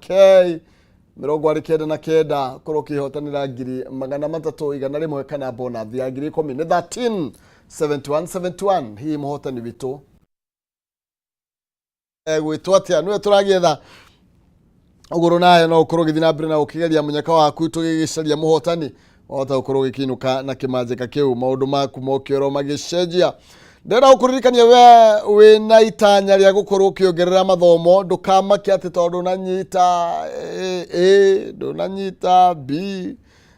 K 99 korwo ũkĩhotanĩra 300,100 kana bonus ya 10,000 nĩ 13 71 71. Hihi mũhotani witũ egwĩtwo atĩa? Nĩwe tũragĩetha ũgũrũ nayo no ũkorwo ũgĩthiĩ na mbere na ũkĩgeria mũnyaka waku tũgĩgĩcaria mũhotani wahota gũkorwo ũgĩkĩinũka na kĩmanjĩka kĩu maũndũ maku mokĩoro magĩcenjia. Ndĩrenda gũkũririkania we wĩna itanya rĩa gũkorwo ũkĩongerera mathomo, ndũkamake atĩ tondũ ndũnanyita A, ndũnanyita B,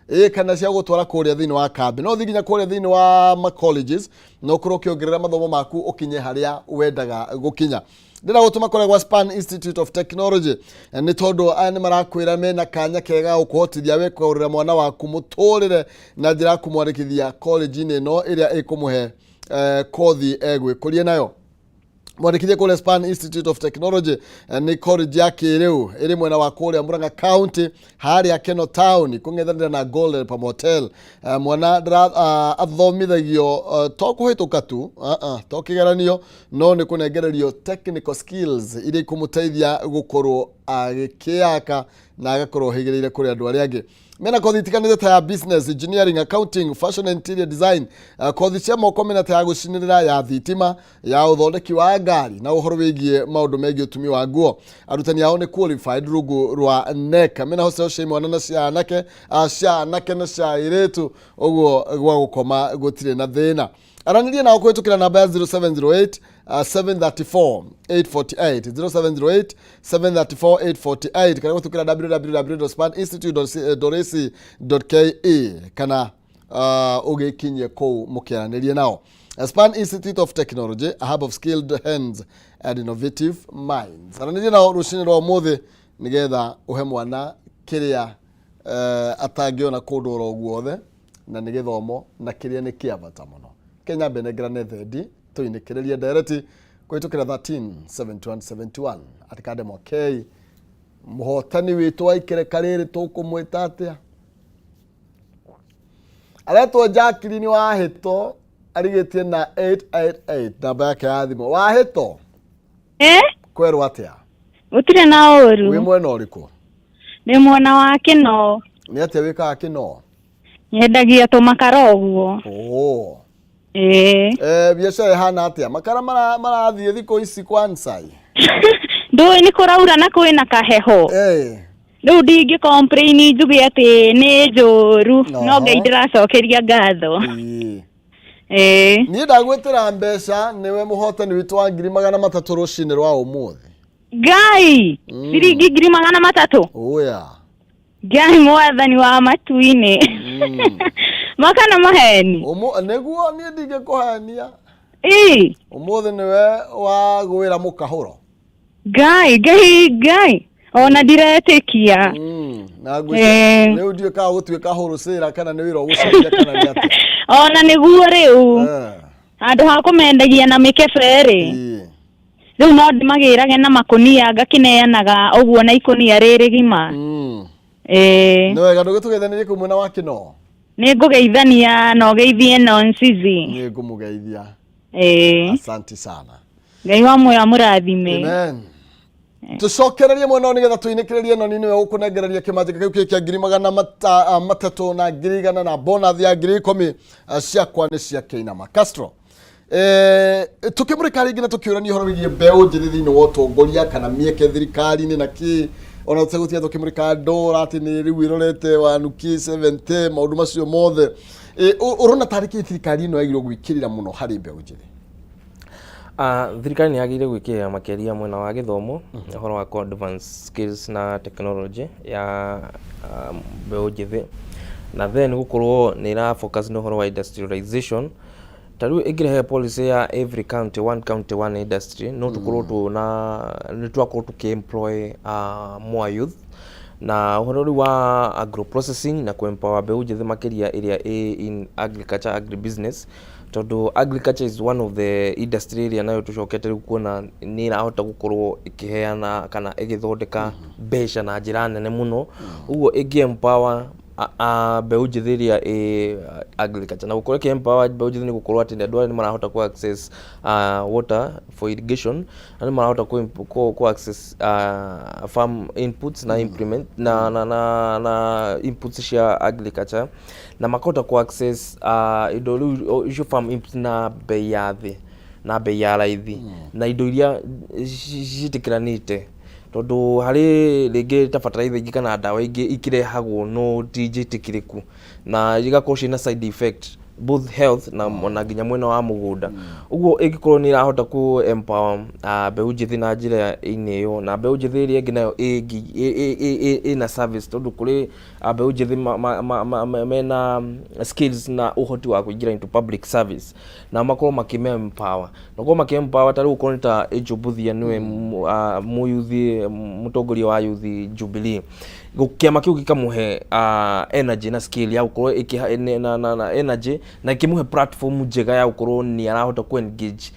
A kana cia gũtwara kũrĩa thĩinĩ wa kambĩ no ũthiĩ nginya kũrĩa thĩinĩ wa ma colleges na ũkorwo ũkĩongerera mathomo maku ũkinye harĩa wendaga gũkinya. Ndĩrenda gũtũma kũrĩa gwa Span Institute of Technology nĩ tondũ aya nĩ marakwĩra mena kanya kega ga gũkũhotithia we kũgarũrĩra mwana waku mũtũrĩre na njĩra ya kũmwandĩkithia college-inĩ ĩno ĩrĩa ĩkũmũhe kothi egwĩkũria nayo. Mwandĩkithie kũrĩa Span Institute of Technology nĩ college ya kĩrĩu ĩrĩ mwena wa kũrĩa Murang'a County harĩa Keno Town kũng'ethanĩra na Golden Palm Hotel. Mwana athomithagio to kũhĩtũka tu, to kĩgeranio, no nĩ kũnengererio technical skills iria ikũmũteithia gũkorwo agĩkĩaka na agakorwo ohĩgĩrĩire kũrĩ andũ arĩa angĩ. Mena kothi itiganĩte ta ya business, engineering, accounting, fashion and interior design, kothi cia moko mena ta ya gũcinĩrĩra, ya thitima, ya ũthondeki wa ngari na ũhoro wĩgiĩ maũndũ megiĩ ũtumi wa nguo. Arutani ao nĩ qualified rungu rwa NEC. Mena hostel cia imwana na cia anake, cia anake na cia airĩtu, ũguo gwa gũkoma gũtirĩ na thĩna. Aranĩria nao kũhĩtũkĩra namba ya 0708 734 848, 0708 734 848, kana kũhĩtũkĩra www.spaninstitute.ac.ke kana ũgĩkinyie kũu mũkĩaranĩrie nao. Span Institute of Technology, a hub of skilled hands and innovative minds. Aranĩria nao rũcinĩ rwa ũmũthĩ nĩgetha ũhe mwana kĩrĩa atangĩona kũndũ oro guothe, na nĩ gĩthomo, na kĩrĩa nĩ kĩa bata mũno. Kenya mbenengerane thendi tũinĩkĩrĩrie ndereti kũhĩtũkĩra 13 71 71 atĩ kandemwa K. Mũhotani witũ wa ikereka rĩrĩ tũkũmwĩta atĩa? Aretwo Jacqueline Wahĩto, arigĩtie na 888 namba yake ya thimũ. Wahĩto? Eh? Kwerwo atĩa? Gũtirĩ na wĩ ũru. Mwena ũrĩkũ? Nĩ mwena wa Kĩno. Nĩ atĩa wĩkaga Kĩno? Nyendagia tũmakara ũguo. Oh. Ĩĩ. Biacara ĩhana atĩa? Makara marathiĩ thikũ ici kwansai? Ndũĩ nĩ kũraura na kwĩna kaheho. Rĩu ndingĩ complain njuge atĩ nĩ njũru. No Ngai ndĩracokeria ngatho. Ĩĩ. Niĩ ndagwĩtĩra mbeca, nĩwe mũhotani witũ wa 300,000 rũcinĩ rwa ũmũthĩ. Ngai! Ciringi 300,000. Ũya. Ngai mwathani wa matu-inĩ. Makana maheni. Nĩguo niĩ ndingĩkũhenia. Ĩĩ. Ũmũthĩ nĩwe wagwĩra mũkahũro. Ngai, Ngai, Ngai. Ona ndiretĩkia. Na ngwĩciria rĩu ndiũĩ kana gũtuĩka hũrũcĩra kana nĩ wĩra ũgũcenjia kana nĩ atĩa. Ona nĩguo rĩu. Handũ ha kũmendagia na mĩkebe rĩ. Rĩu no ndĩmagĩrage na makũnia ngakĩneanaga ũguo na ikũnia rĩrĩ gima. Ĩĩ. Nĩ wega, ndũgĩtũgeithanĩrie kũu mwena wa Kĩno. Nĩ ngũgeithania na ũgeithie Nonsizi. Nĩ ngũmũgeithia. Ĩĩ. Asante sana. Ngai wa muoyo amũrathime. Amen. Tũcokererie mwena ũyũ nĩgetha tũinĩkĩrĩrie ĩno nĩwe ũkũnengereria kĩmanjĩka kĩu kĩ kĩa 300,100 na bonus ya 10,000. Ciakwa nĩ cia Kĩinama Castro. Tũkĩmũrĩka rĩngĩ na tũkĩũrania ũhoro wĩgiĩ mbeũ njĩthĩ thĩinĩ wa ũtongoria kana mĩeke thirikari-inĩ na kĩ ona tũtegũtiga tũkĩmũrĩka ndora atĩ nĩ rĩu ĩrorete wanuki 70 maũndũ macio mothe. Ũrona tarĩ kĩ thirikari ĩno yagĩrĩirwo gwĩkĩrĩra mũno harĩ mbeũ njĩthĩ? Thirikari nĩ yagĩrĩire gwĩkĩrĩra makĩria mwena wa gĩthomo, ũhoro wa kũ advance skills na technology ya mbeũ njĩthĩ, na then gũkorwo nĩ ĩra focus na ũhoro wa industrialization. Ta rĩu ĩngĩrehe policy ya every county, one county one industry, no tũkorwo tũna nĩ twakorwo tũkĩ employ more youth. Na ũhoro rĩu wa agro processing na kũ empower mbeũ njĩthĩ makĩria ĩrĩa ĩ in agriculture, agri business, tondũ agriculture is one of the industry ĩrĩa nayo tũcokete rĩu kuona nĩ ĩrahota gũkorwo ĩkĩheana kana ĩgĩthondeka mbeca na njĩra nene mũno. Ũguo ĩngĩ empower Mbeũ njĩthĩ ĩrĩa ĩ agriculture na gũkorwo ĩkĩ empower mbeũ njĩthĩ nĩ gũkorwo atĩ andũ aya nĩ marahota kũ access water for irrigation, na nĩ marahota kũ access farm inputs na implement na inputs cia agriculture, na makahota kũ access indo rĩu icio farm inputs na bei ya thĩ na bei ya raithi na indo iria ciĩtĩkĩranĩte, tondũ harĩ rĩngĩ ta fertilizer ingĩ kana ndawa ingĩ ikĩrehagwo no ti njĩtĩkĩrĩku na igakorwo ciĩna side effect both health na nginya mwena wa mũgũnda. Ũguo ĩngĩkorwo nĩ ĩrahota kũ empower mbeũ njĩthĩ na njĩra inĩ ĩyo, na mbeũ njĩthĩ ĩrĩa ĩngĩ nayo ĩna service, tondũ kũrĩ mbeũ njĩthĩ mena skills na ũhoti wa kũingĩra into public service na makorwo makĩme empower na korwo makĩ empower. Ta rĩu okorwo nĩ ta Angel Mbuthia, nĩwe mũyuthi, mũtongoria wa yuthi Jubilee, kĩama kĩu gĩkamũhe energy na skill ya gũkorwo ĩkĩha na energy na ĩkĩmũhe platform njega ya gũkorwo nĩ arahota kũ engage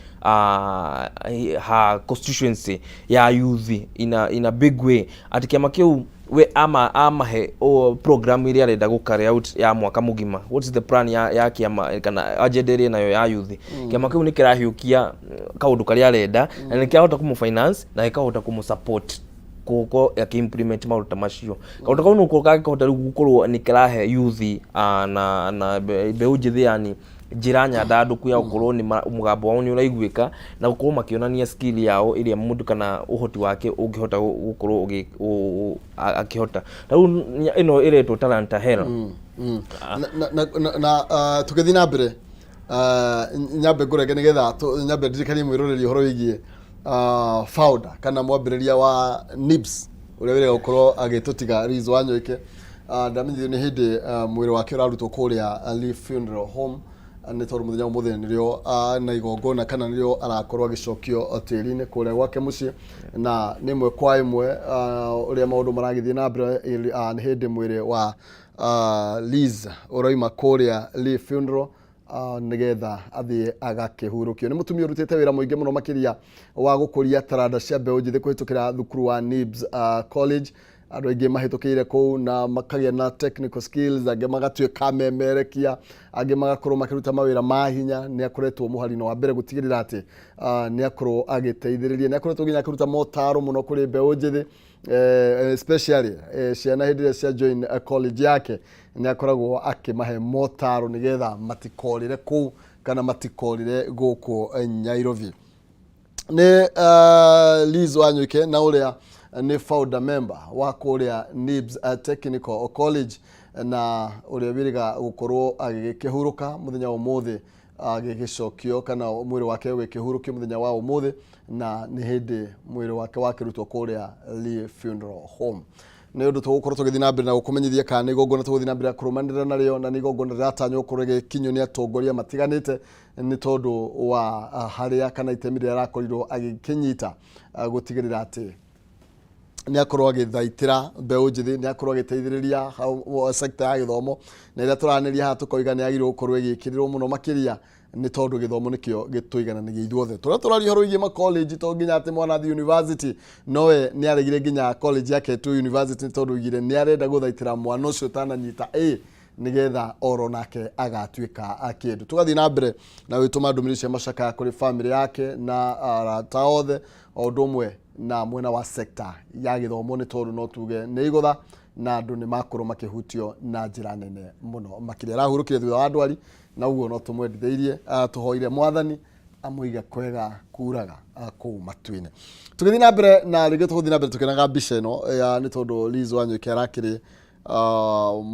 her constituency ya youth in a big way, atĩ kĩama kĩu we ama amahe o program ĩrĩa arenda gũ carry out ya mwaka mũgima, what is the plan ya kĩama kana agenda ĩrĩa nayo ya youth. Kĩama kĩu nĩ kĩrahiũkia kaũndũ karĩa arenda na nĩ kĩrahota kũmũ finance na gĩkahota kũmũ support gũkorwo akĩ-implement maũndũ ta macio. Kaũndũ kau nĩko kangĩhota rĩu gũkorwo nĩ kĩrahe youth na mbeũ njĩthĩ, yani njĩra nyandandũku ya gũkorwo nĩ mũgambo wao nĩ ũraiguĩka na gũkorwo makĩonania skill yao ĩrĩa mũndũ kana ũhoti wake ũngĩhota gũkorwo akĩhota. Ta rĩu ĩno ĩretwo Talanta Hela. Na tũgĩthiĩ na mbere, nyambe ngũrenge nĩgetha nyambe ndirikanie mwĩroreri ũhoro wĩgiĩ founder kana mwambĩrĩria wa NIBS ũrĩa wĩrĩga gũkorwo agĩtũtiga, Liz Wanyoike. Ndamenyithio nĩ hĩndĩ mwĩrĩ wake ũrarutwo kũrĩa Lee Funeral Home, nĩ tondũ mũthenya wa ũmũthĩ nĩrĩo na igongona kana nĩrĩo arakorwo agĩcokio tĩri-inĩ kũrĩa gwake mũciĩ, na nĩ ĩmwe kwa ĩmwe ũrĩa maũndũ maragĩthiĩ na mbere. Nĩ hĩndĩ mwĩrĩ wa Liz ũroima kũrĩa Lee Funeral nĩgetha athiĩ agakĩhurũkio. Nĩ mũtumia ũrutĩte wĩra mũingĩ mũno makĩria wa gũkũria taranda cia mbeũ njĩthĩ kũhĩtũkĩra thukuru wa NIBS College. Andũ aingĩ mahĩtũkĩire kũu na makagĩa na technical skills, angĩ magatuĩka memerekia, angĩ magakorwo makĩruta mawĩra ma hinya. Nĩ akoretwo mũhari-inĩ wa mbere gũtigĩrĩra atĩ nĩ akorwo agĩteithĩrĩria, nĩ akoretwo nginya akĩruta motaro mũno kũrĩ mbeũ njĩthĩ, especially ciana hĩndĩ ĩrĩa cia join college yake. Nĩ akoragwo akĩmahe motaro nĩgetha matikorĩre kũu kana matikorĩre gũkũ Nairobi. Nĩ Liz Wanyoike na ũrĩa nĩ founder member wa kũrĩa NIBS Technical College, na ũrĩa wĩrĩga gũkorwo agĩkĩhurũka mũthenya wa ũmũthĩ, agĩgĩcokio kana mwĩrĩ wake ũgĩkĩhurũkio mũthenya wa ũmũthĩ, na nĩ hĩndĩ mwĩrĩ wake wakĩrutwo kũrĩa Lee Funeral Home. Nĩ ũndũ tũgũkorwo tũgĩthiĩ na mbere na gũkũmenyithia kana nĩ igongona tũgũthiĩ na mbere na kũrũmanĩrĩra narĩo, na nĩ igongona rĩratanywo gũkorwo rĩgĩkinyio nĩ atongoria matiganĩte, nĩ tondũ wa harĩa kana itemi rĩrĩa arakorirwo agĩkĩnyita gũtigĩrĩra atĩ nĩ akorwo agĩthaitĩra mbeũ njĩthĩ, nĩ akorwo agĩteithĩrĩria hau sector ya gĩthomo, na ĩrĩa tũranĩria haha tũkoiga nĩ yagĩrĩirwo gũkorwo ĩgĩkĩrĩrwo mũno makĩria, nĩ tondũ gĩthomo nĩkĩo gĩtũigananagia ithuothe. Tũrĩa tũraria ũhoro wĩgiĩ ma college, to nginya atĩ mwana athiĩ university, nowe nĩ aregire nginya college yake tu university, nĩ tondũ oigire nĩ arenda gũthaitĩra mwana ũcio ũtananyita A nigetha oro nake agatuĩka kĩndũ. Tũgathiĩ na mbere na gwĩtũma ndũmĩrĩri cia macakaya kũrĩ famĩlĩ yake na arata othe, o ũndũ ũmwe na mwena wa sector ya gĩthomo, nĩ tondũ no tuge nĩ igũtha na andũ nĩ makorwo makĩhutio na njĩra nene mũno makĩria. Arahurũkire thutha wa ndwari, na ũguo no tũmwendithĩirie, tũhoire Mwathani amũige kwega kuraga kũu matu-inĩ. Tũgĩthiĩ na mbere na rĩngĩ, tũgũthiĩ na mbere tũkĩonaga mbica ĩno ya nĩ tondũ Liz Wanyoike arakĩrĩ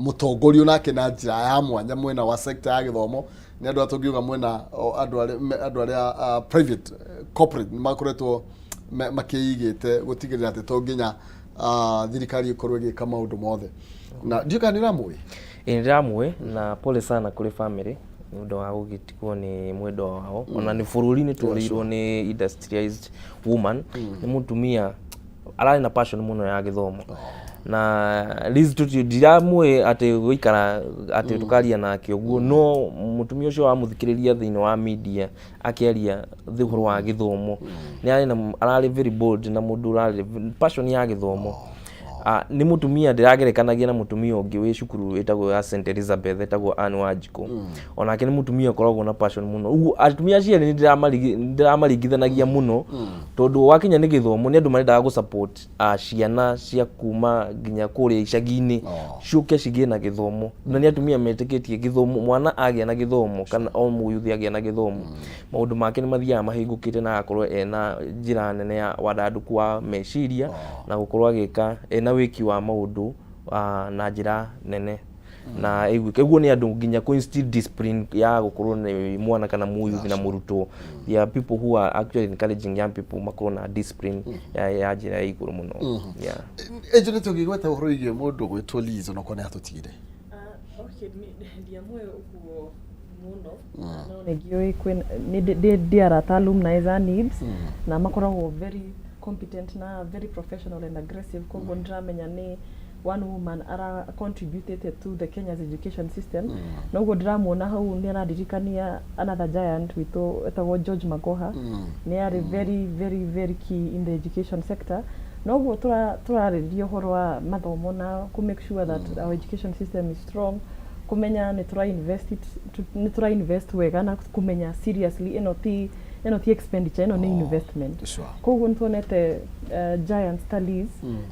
mũtongoria nake na njĩra ya mwanya mwena wa sector ya gĩthomo. Nĩ andũ a tũngiuga mwena andũ arĩa andũ arĩa private, corporate nĩ makoretwo makĩigĩte gũtigĩrĩra atĩ to nginya thirikari ĩkorwo ĩgĩka maũndũ mothe, na ndiũ kana nĩ ũramũĩ. Ĩĩ, nĩndĩramũĩ, na pole sana kũrĩ family nĩ ũndũ wa gũgĩtigwo nĩ mwendwa wao. Ona nĩ bũrũri nĩ tũrĩirwo nĩ industrialized woman, nĩ mũtumia ararĩ na passion mũno ya gĩthomo. Na Liz tũti ndiramũĩ atĩ gũikara atĩ tũkaria nake ũguo, no mũtumia ũcio wamũthikĩrĩria thĩinĩ wa media akĩaria ũhoro wa gĩthomo, nĩ arĩ na ararĩ very bold na mũndũ ũrarĩ passion ya gĩthomo. Nĩ mũtumia ndĩragerekanagia na mũtumia ũngĩ wĩ cukuru ĩtagwo ya St Elizabeth, ĩtagwo Anne Wanjikũ. Onake nĩ mũtumia ũkoragwo na passion mũno. Ũguo atumia acio erĩ nĩ ndĩramaringithanagia mũno, tondũ wakinya nĩ gĩthomo, nĩ andũ marendaga gũ support ciana cia kuma nginya kũrĩa icagi-inĩ ciũke cigĩe na gĩthomo. Na nĩ atumia metĩkĩtie gĩthomo, mwana agĩa na gĩthomo kana o mũyuthi agĩa na gĩthomo, maũndũ make nĩ mathiaga mahingũkĩte na agakorwo ena njĩra nene ya wandandũku wa meciria na gũkorwo agĩka ena wĩki wa maũndũ na njĩra nene na ĩguĩke. Ũguo nĩ andũ nginya kũ instill discipline ya gũkorwo nĩ mwana kana mũyuthi na mũrutwo. There are people who are actually encouraging young people makorwo na discipline ya njĩra ya igũrũ mũno, yeah. Ĩnjũ nĩ tũngĩgweta ũhoro wĩgiĩ mũndũ gwĩtwo Liz, onokorwo nĩ atũtigire. Okay, ndiamũĩ ũguo mũno, no nĩ ngĩũĩ kwĩna nĩ ndĩ arata alumni a NIBS na makoragwo very competent na very professional and aggressive. Koguo nĩndĩramenya nĩ one woman ara contributed to the Kenya's education system. Na ũguo ndĩramuona hau nĩ arandirikania another giant witũ etagwo George Magoha, nĩ arĩ very very very key in the education sector. Na ũguo tũrarĩrĩria ũhoro wa mathomo na kũ make sure that our education system is strong, kũmenya nĩ tũra invest nĩ tũra invest wega na kũmenya seriously ĩno ti expenditure, ĩno nĩ investment. Koguo nĩ tuonete giants ta Liz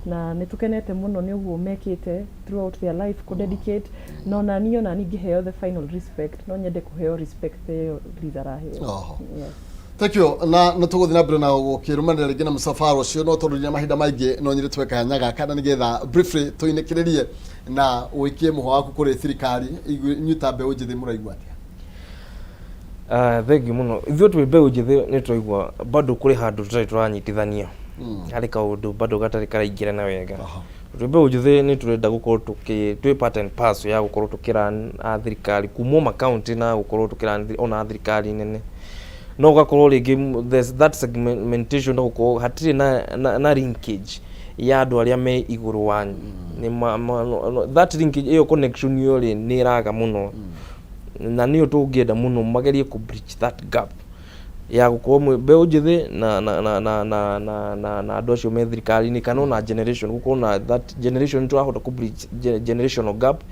na nĩ tũkenete mũno nĩ ũguo mekĩte throughout their life kũ dedicate. No nani ngĩheo the final respect, no nyende kũheo respect ĩyo Liz araheo. Yes. Thank you. Na nĩ tũgũthiĩ na mbere na gũkĩrũmanĩra rĩngĩ na mũcabara ũcio, no tondũ ndina mahinda maingĩ, no nyende tuwe kanya gaka na nĩgetha briefly tũinĩkĩrĩrie na ũikie mũhwa waku kũrĩ thirikari. Inyuĩ ta mbeũ njĩthĩ mũraigua atĩa? Thank you mũno. Ithuĩ twĩ mbeũ njĩthĩ nĩ tũraigua bado kũrĩ handũ tũtarĩ tũranyitithania, harĩ kaũndũ bado gatarĩ karaingĩrana wega. Twĩ mbeũ njĩthĩ nĩ tũrenda gũkorwo tũkĩ twĩ part and parcel ya gũkorwo tũkĩran a thirikari kuma makaunti na gũkorwo tũkĩran ona thirikari nene, no ũgakorwo rĩngĩ there's that segmentation na gũkorwo hatirĩ na linkage ya andũ arĩa me igũrũ wanyu. Nĩ that linkage ĩyo, connection ĩyo rĩ, nĩ ĩraga mũno, na nĩyo tũngĩenda mũno magerie kũ bridge that gap ya gũkorwo mbeũ njĩthĩ na andũ acio me thirikari-inĩ, kana ona generation, gũkorwo na that generation tũrahota kũ bridge generational gap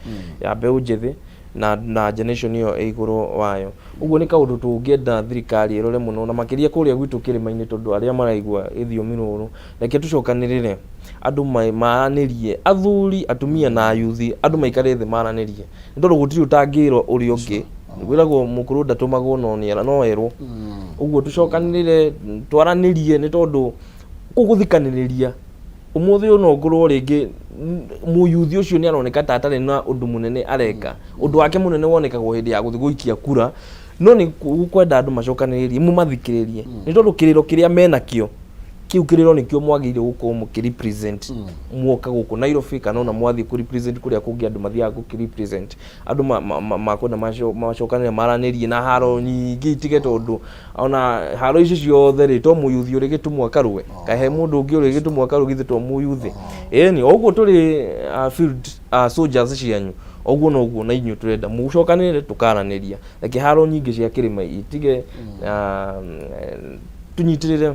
ya mbeũ njĩthĩ na generation ĩyo ĩ igũrũ wayo. Ũguo nĩ kaũndũ tũngĩenda thirikari ĩrore mũno, na makĩria kũrĩa gwitũ kĩrĩma-inĩ, tondũ arĩa maraigua gĩthiomi rũrũ, reke tũcokanĩrĩre, andũ maranĩrie, athuri, atumia na ayuthi, andũ maikare thĩ maranĩrie, nĩ tondũ gũtirĩ ũtangĩrwo ũrĩa ũngĩ. Gwĩragwo mũkũrũ ndatũmagwo, no nĩ no erwo. Ũguo tũcokanĩrĩre, twaranĩrie, nĩ tondũ kũu gũthikanĩrĩria ũmũthĩ ũyũ no ngorwo rĩngĩ mũyuthi ũcio nĩ aroneka ta atarĩ na ũndũ mũnene areka. Ũndũ wake mũnene wonekagwo hĩndĩ ya gũthiĩ gũikia kura, no nĩ gũkwenda andũ macokanĩrĩrie, mũmathikĩrĩrie, nĩ tondũ kĩrĩro kĩrĩa menakĩo kĩu kĩrĩro nĩkĩo mwagĩrĩire gũkorwo mũkĩ represent muoka gũkũ Nairobi, kana ona mwathiĩ kũ represent kũrĩa kũngĩ andũ mathiaga gũkĩ represent. Andũ makwenda macokanĩre, maranĩrie, na haro nyingĩ itige, tondũ ona haro ici ciothe rĩ, to mũyuthi ũrĩ gĩtũmwo akarũe, kahe mũndũ ũngĩ ũrĩ gĩtũmwo akarũe, githĩ to mũyuthi? Ĩni o ũguo tũrĩ field soldiers cianyu, ũguo noguo na inyuĩ tũrenda mũcokanĩrĩre, tũkaranĩria. Reke haro nyingĩ cia kĩrĩma itige, tũnyitĩrĩre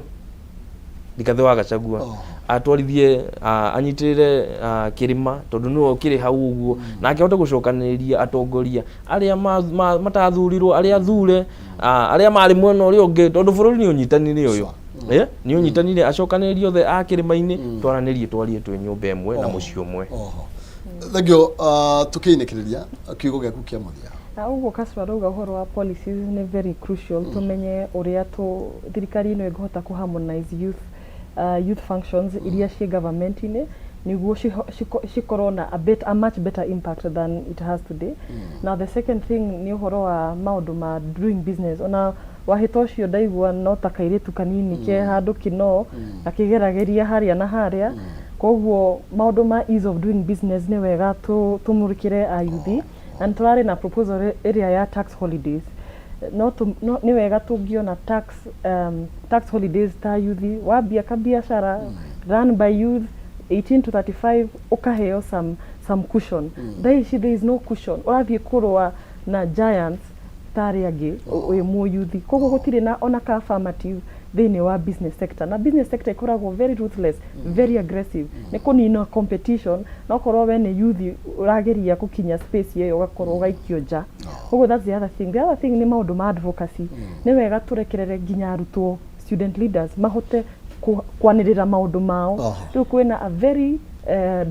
Rigathĩ wa Gachagua atwarithie, anyitĩrĩre kĩrĩma, tondũ nĩwe ũkĩrĩ hau ũguo, nake ahote gũcokanĩrĩria atongoria arĩa matathurirwo, arĩa athure, arĩa marĩ mwena ũrĩa ũngĩ, tondũ bũrũri nĩ ũnyitanire ũyũ. Nĩ ũnyitanire, acokanĩrĩrie othe a kĩrĩma-inĩ, twaranĩrie, twarie twĩ nyũmba ĩmwe na mũciĩ ũmwe. Oho, thank you. Tukiinĩkĩrĩria, kiugo gĩaku kĩa mũthia. Na ũguo Kaswa arauga ũhoro wa policies nĩ very crucial, tũmenye ũrĩa tũ thirikari ĩno ĩngĩhota kũ harmonize youth functions iria ciĩ government-inĩ nĩguo cikorwo na a much better impact than it has today. Now the second thing nĩ ũhoro wa maũndũ ma doing business. Ona wahĩta ũcio ndaigua no ta kairĩtu kanini ke handũ kĩno gakĩgeragĩria harĩa na harĩa. Koguo maũndũ ma ease of doing business nĩ wega tũmũrĩkĩre ayuthi, na nĩ tũrarĩ na proposal ĩrĩa ya tax holidays. No nĩ wega tũngĩona tax holidays ta yuthi wambia kabiacara run by youth 18 to 35, ũkaheo some cushion. Thaa ici there is no cushion, ũrathiĩ kũrũa na giants ta arĩa angĩ wĩ mũyuthi, koguo gũtirĩ na ona ka affirmative Thĩinĩ wa business sector, na business sector ĩkoragwo very ruthless, very aggressive, nĩ kũnina competition, na okorwo we nĩ youth ũrageria gũkinya space ĩyo, ũgakorwo ũgaikio nja. Koguo that's the other thing. The other thing nĩ maũndũ ma advocacy. Nĩ wega tũrekerere nginya arutwo, student leaders, mahote kwanĩrĩra maũndũ mao. Rĩu kwĩna a very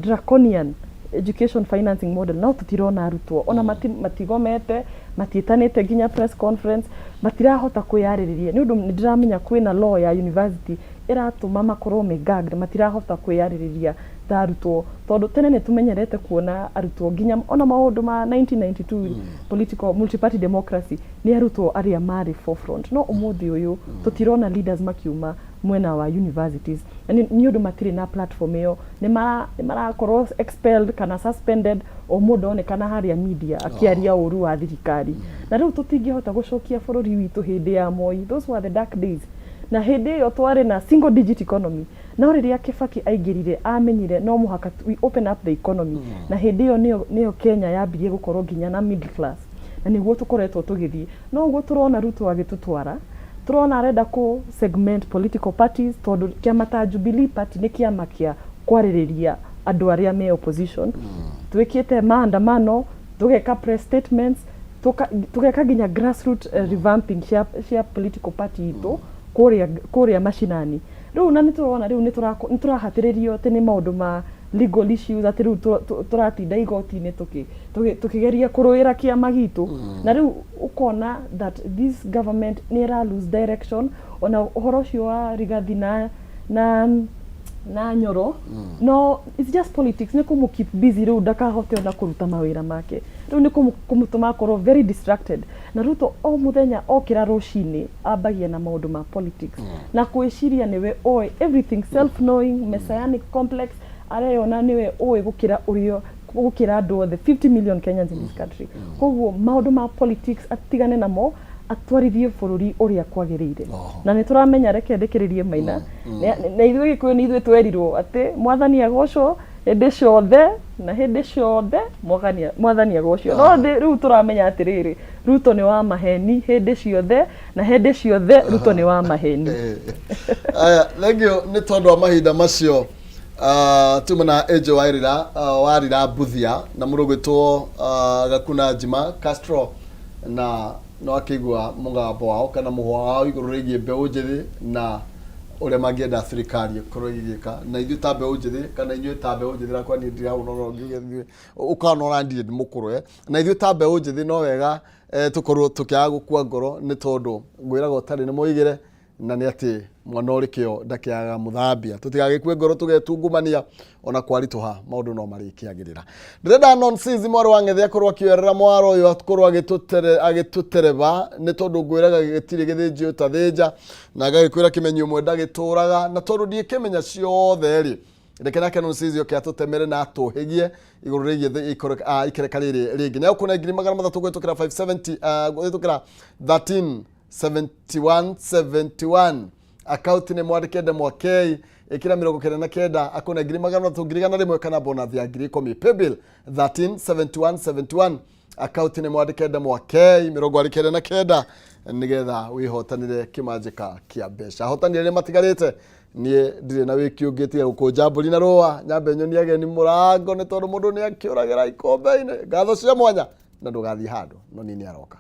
draconian education financing model, no tũtirona arutwo ona matigomete, matiĩtanĩte nginya press conference, matirahota kwĩyarĩrĩria, nĩ ũndũ nĩ ndĩramenya kwĩna law ya university ĩratũma makorwo me gagged, matirahota kwĩyarĩrĩria ta arutwo, tondũ tene nĩ tũmenyerete kuona arutwo nginya ona maũndũ ma 1992 political multi-party democracy, nĩ arutwo arĩa marĩ forefront. No ũmũthĩ ũyũ tũtirona leaders makiuma mwena wa universities, na nĩ ũndũ matirĩ na platform ĩyo, nĩ marakorwo expelled kana suspended, o mũndũ onekana harĩa media akĩaria ũru wa thirikari. Na rĩu tũtingĩhota gũcokia bũrũri witũ hĩndĩ ya Moi. Those were the dark days, na hĩndĩ ĩyo twarĩ na single digit economy, no rĩrĩa Kibaki aingĩrire, amenyire no mũhaka we open up the economy, na hĩndĩ ĩyo nĩyo Kenya yambirie gũkorwo nginya na middle class, na nĩguo tũkoretwo tũgĩthiĩ. No ũguo tũrona Ruto agĩtũtwara, tũrona arenda kũ segment political parties, tondũ kĩama ta Jubilee Party nĩ kĩama kĩa kwarĩrĩria andũ arĩa me opposition. Twĩkĩte maandamano, tũgeka press statements, tũgeka nginya grassroot revamping cia political party itũ kũrĩa macinani. Rĩu na nĩ tũrona rĩu nĩ tũrahatĩrĩrio atĩ nĩ maũndũ ma legal issues, atĩ rĩu tũratinda igoti-inĩ tũkĩgeria kũrũĩra kĩama gitũ. Na rĩu ũkona that this government nĩ ĩra lose direction. Ona ũhoro ũcio wa Rigathi na Nyoro, no it's just politics, nĩ kũmũ keep busy rĩu ndakahote ona kũruta mawĩra make. Rĩu nĩ kũmũtũma akorwo very distracted. Na Ruto o mũthenya okĩra rũcinĩ ambagia na maũndũ ma politics na kwĩciria nĩwe oĩ everything, self knowing messianic complex, areyona nĩwe ũĩ gũkĩra ũrĩa gũkĩra andũ othe, 50 million Kenyans in this country. Koguo maũndũ ma politics atigane namo, atwarithie bũrũri ũrĩa kwagĩrĩire. Na nĩ tũramenya, reke ndĩkĩrĩrie Maina, na ithuĩ Gĩkũyũ nĩ ithuĩ twerirwo atĩ Mwathani agocwo hĩndĩ ciothe na hĩndĩ ciothe, Mwathani agocwo. No rĩu tũramenya atĩrĩrĩ, Ruto nĩ wa maheni hĩndĩ ciothe na hĩndĩ ciothe, Ruto nĩ wa maheni. Aya, thengiũ nĩ tondũ wa mahinda macio. Tuma na Angel Wairira, Warira Mbuthia, na mũndũ ũgwĩtwo Gakuna Njima Castro, na no akĩigua mũgambo wao kana mũhwa wao igũrũ rĩgiĩ mbeũ njĩthĩ na ũrĩa mangĩenda thirikari ĩkorwo ĩgĩka na ithuĩ ta mbeũ njĩthĩ, kana inyuĩ ta mbeũ njĩthĩ. Nakwa niĩ ndirĩ hau, no ngiuge ithuĩ ũkona ona ndirĩ mũkũrũ, na ithuĩ ta mbeũ njĩthĩ no wega tũkorwo tũkĩaga gũkua ngoro, nĩ tondũ ngwĩraga ũtarĩ nĩ mũigĩre, na nĩ atĩ mwana ũrĩ kĩo ndakĩaga mũthambia. Tũtigagĩkue ngoro tũgetungumania, ona kwaritũha maũndũ no marĩkĩagĩrĩra. Ndĩrenda Nonsizi mwarĩ wa Ng'ethe akorwo akĩoerera mwaro ũyũ, akorwo agĩtũtereba, nĩ tondũ ngwĩraga gĩtirĩ gĩthĩnji ũtathĩnja, na ngagĩkwĩra kĩmenyi ũmwe ndagĩtũraga, na tondũ ndiĩkĩmenya ciothe rĩ, reke nake Nonsizi oke atũtemere na atũhĩgie igũrũ rĩgiĩ ikereka rĩrĩ rĩngĩ. Nĩ agũkũne 300,000 kũhĩtũkĩra 570, kũhĩtũkĩra 13 71 71, akaunti nĩ mwandĩke ndemwa K, ĩkĩra 99, akũne 300,000, 100,000, kana bonus ya 10,000. Paybill 13 71 71, akaunti nĩ mwandĩke ndemwa K 99, nĩgetha wĩhotanĩre kĩmanjĩka kĩa mbeca. Ahotani arĩa matigarĩte, niĩ ndirĩ na wĩki ũngĩ tiga gũkũnja mbũri na rũa, nyambe nyonie ageni mũrango, nĩ tondũ mũndũ nĩ akĩũragĩra ikombe-inĩ. Ngatho cia mwanya, na ndũgathiĩ handũ, no niĩ nĩ aroka.